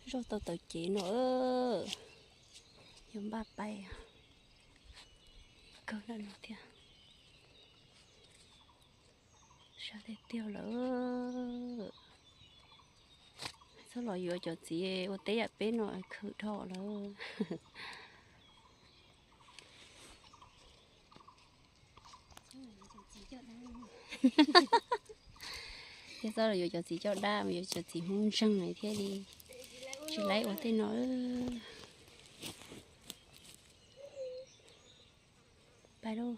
Zoj tau tawm cev no, yuav npaj pais kawg lawm no thiab. Sab tiag tiag lawm. Txhob los yuav cov txiv ua teb yam peb no khwv dhau lawm. Thiab txhob los yuav cov txiv coj dab, yuav cov txiv hmoob ntseeg thiaj li tsis laib ua tej no. Pais lauj.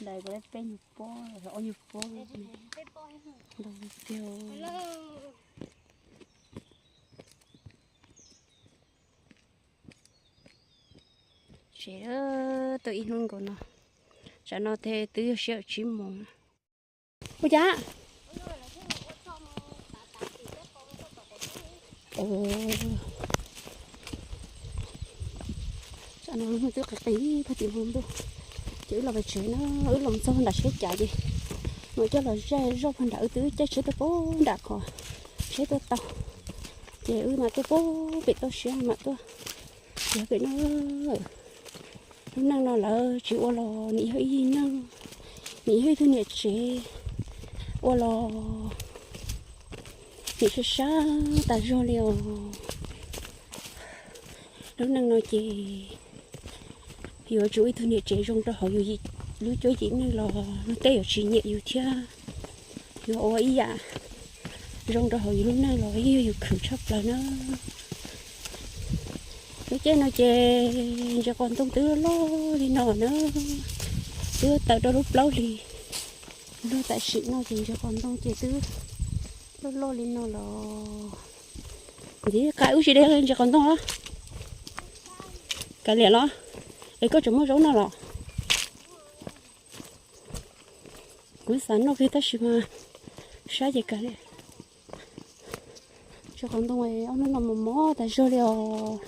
Ntais kuv peb nyuag pob, ob nyuag pob ntau tiag. Tsev tau ib hnub nkaus no, tsam no twb yog sij hawm tsib moos. Ua cas? Tsam no twb qis qis pag tim hauv ntuj, ces wb los pem tsev na, wb los txog nram siab cas ces mam coj los zaj zoj pag nram, wb twb caij tsheb tuaj pem nram qhov tsheb tuaj tau, ces wb mam tuaj pem toj siab mam tuaj. Yog pem no, lub neej no lawv tsis ua los nim yog ib yig neej, nim yog ib tug niam tsev ua los nim sab sab tas zog li os. Lub neej no ces yuav tsum ib tug niam tsev zoo rau hauv yus lub cuab yim neej los luag tej yuav tsis nyiam yus thiab. Yuav ua ib yam zoo rau hauv yus lub neej los yeej yog yus khwv tshaj plaws na. Lub caij no ces ntses qos ntoo twb loj li no na, twb tawm rau lub plaub hlis. Lub tam sim no ces ntses qos ntoo ces twb loj loj li no los. Ntxiv, qab wb tsis de ntses qos ntoo los? Kav liam los? Es koj tseem muaj zaub noj los? Kuv xav noj kiag tab sis mas sab ces kav liam. Ntses qos ntoo ob hnub no mos mos tas zog li os.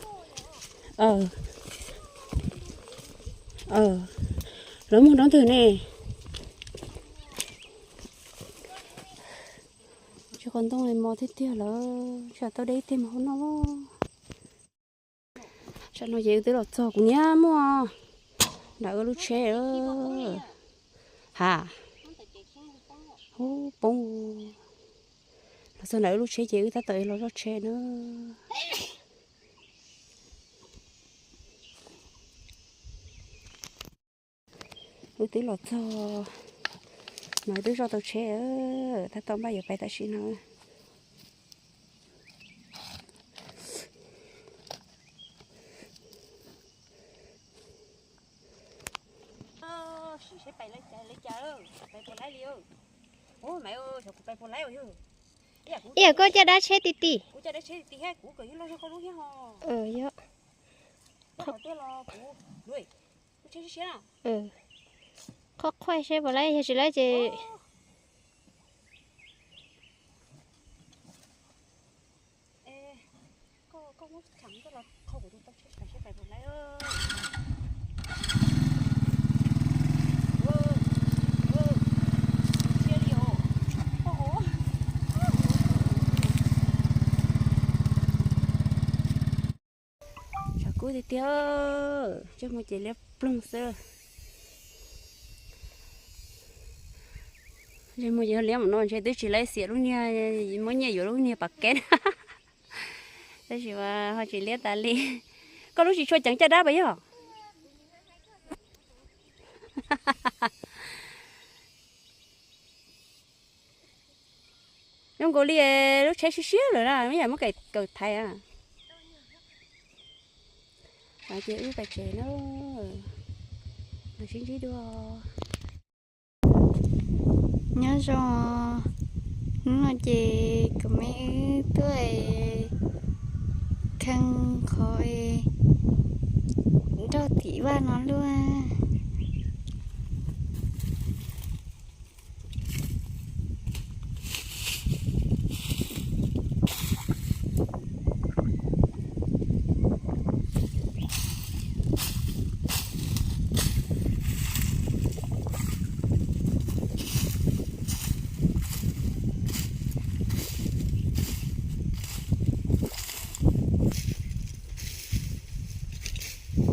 Lawv muag nrov ntwg ne. Ntses qos ntoo mos tiag tiag lawm, tsam tau de ib teg mov hauv noj. Tsam no ces wb twb los txog, kuv niaj muaj nram wb lub tsheb. Ha, hu poob. Los txog nram wb lub tsheb ces wb tab tom los zoj tsheb na. Wb twb los txog no, wb twb zoj tau tsheb, tab tom npaj yuav pais tam sim no. Ib yam koj caj dab tsheb ti ti. Yog. Qhov qhuaj seb puas laib, yog tsis laib ces Tshav kub tiag tiag, ntsej muag ces liab ploog xwb. Ntsej muag ces liab mus no ntshe twb tsis laib xiam lub niag, muab nyiaj yuav lub niag pas keb. Tab sis mas ho tsis liab tas li. Koj lub tsis tshua ceev caj dab pas yog? Zoo nkaus li lub tsheb siab siab lawm na, ib yam muab kawm thaiv. Ces wb pais tsev na, sib ntsib dua. Nyob zoo, hnub no ces kuv me wb tuaj kheej qhov nrog tim vaj no luaj. Muab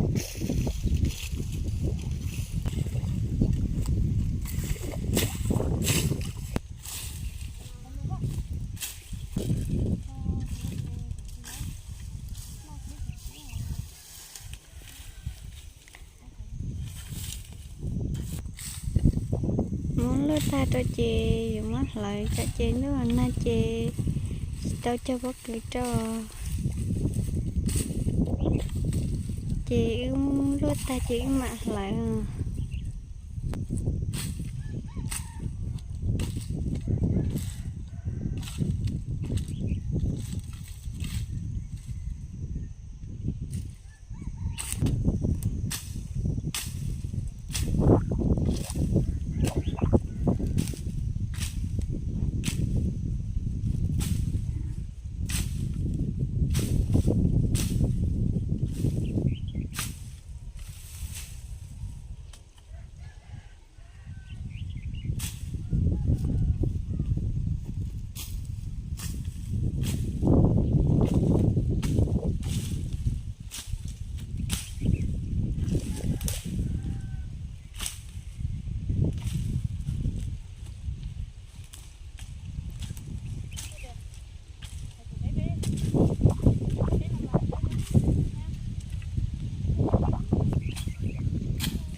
luaj tag rau ces yuav muab hlawv tsam ces ntuj nag ces tsis tau cog pob kws rau. Ces wb luaj tag ces wb mam hlawv.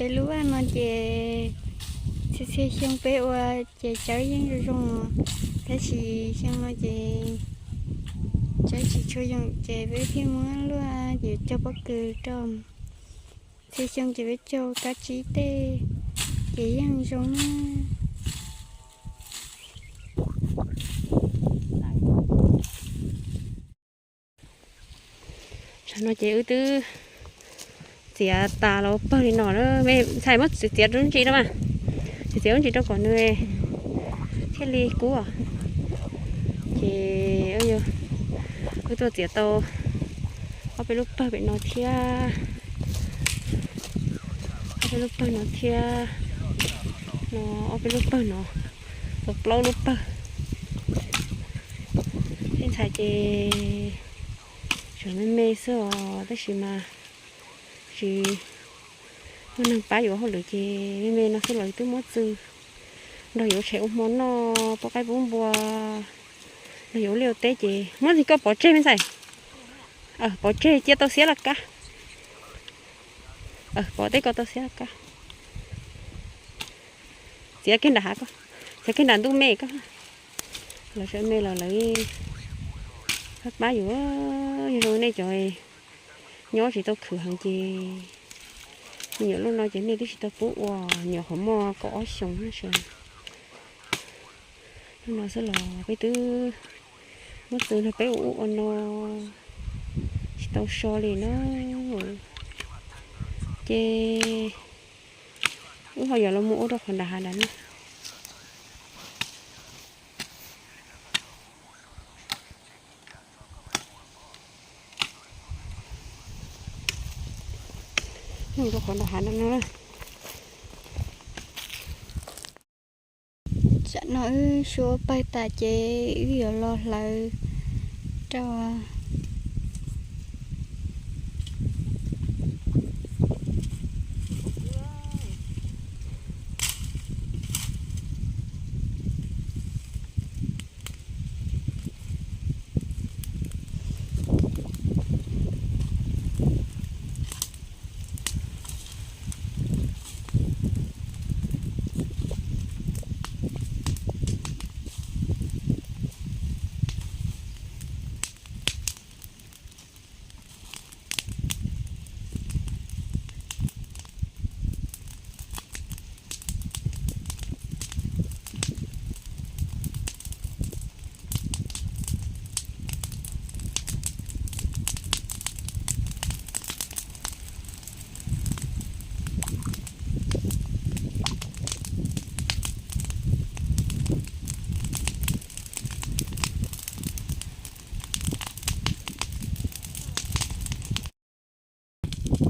Peb lub vaj no ces txhia txhia xyoo peb ua ces tsawb yeej zoo zoo, tab sis xyoo no ces tsawb tsis tshua zoo ces peb thiaj muab luaj ces cog pob kws rau. Txhia xyoo ces peb cog kab tsib tej ces yeej zoo na. Tam no ces wb twb txiav tas los pawg li no na. Ntxhais muab txiav txiav lub ntsis rau mas, txiav txiav lub ntsis rau kom nws thiaj li kub os. Ces wb tuaj txiav tau ob peb lub pawg pem no thiab, ob peb lub pawg no thiab, no ob peb lub pawg no, tau plaub lub pawg. Tej ntxhais ces tseem me me xwb os, tab sis mas tsis muaj neeg pab yuav hauj lwm ces me me no xwb los twb muab txw nrog yuav tshem ua hmo noj, pub qaib pub npua, nrog yuav ua liaj ua teb ces muab ntxig koj pov tseg me ntxhais. Pov tseg cia tau xiab laj kab. Pov teb koj tau xiab laj kab. Txiav kiag nram hav koj, txiav kiag nram ntuj me koj. Lawv tseem me los lawv pab pab yus, yog zoo nej cov nyob tsis tau khwv heev ces me nyuam lub no ces nej twb tsis tau pub ua, nyuam qhuav muaj kaum ob xyoos na. Lub no xwb los peb twb muab txw nrog peb ua ub ua no tsis tau so li na. Ces wb ho yuav los mus ua rau qhov nram hav nram no. Mus rau qhov nram hav nram no. Tsam no wb suav pawg tas ces wb yuav los hlawv rau.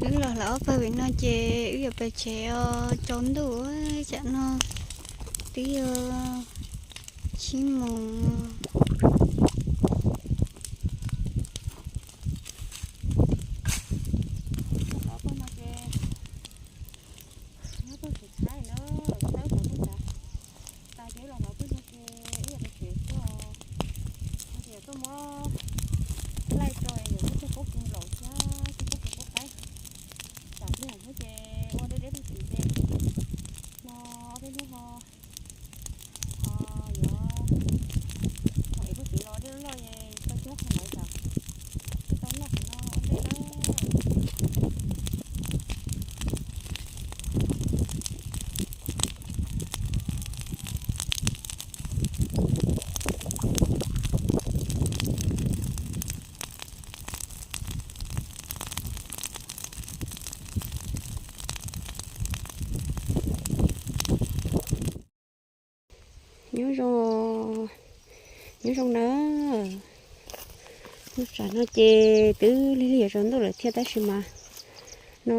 Wb los hlawv ob pawg pem no ces wb yuav pais tsev os, tsaus ntuj tsam no twb yog tsib moos. Nyob zoo, nyob zoo na. Lub tsam no ces twb lig lig yuav tsaus ntuj lawm thiab tab sis mas no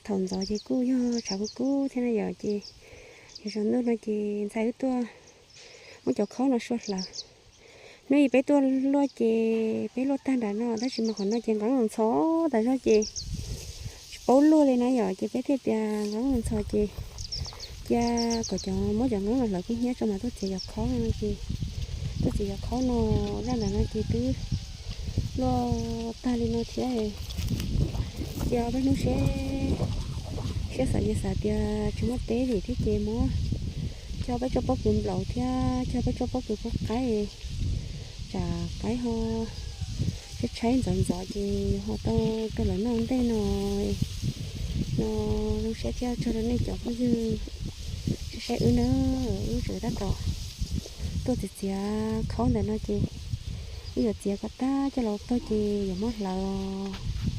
thaum ntxov ces kuj yog tshav kub kub thiab na yom, ces yuav tsaus ntuj no ces ntxhais wb tuaj muab cov khaub no sua hlawv. Hnub ib peb tuaj luaj ces peb luaj tag nram no tab sis mas qhov no ces nqeeb los ntxhov tas zog ces tsis paub luaj li na yom, ces peb thiaj tias nqeeb los ntxhov ces cia kom cov muab cov nqeeb los hlawv kub hnyiab tso mas tuaj txiav cov khaub no ces tuaj txiav cov khaub no. Zaj nram no ces twb luaj tag li no thiab. Cia peb hnub seb, siab xav ces xav tias tsis muaj teb li thiab ces muab coj peb tsob pob kws nplaum thiab coj peb tsob pob kws pub qaib, tsam qaib ho tshaib tshaib ntxov ntxov ces ho tau rau lawv noj ntej no. No zoo siab thiab tsaug rau nej cov phooj ywg saib wb na. Wb tseem tab tom tuaj txiav txiav khaub ntawm no ces wb yuav txiav kom tag coj los tag ces yuav muab hlawv os.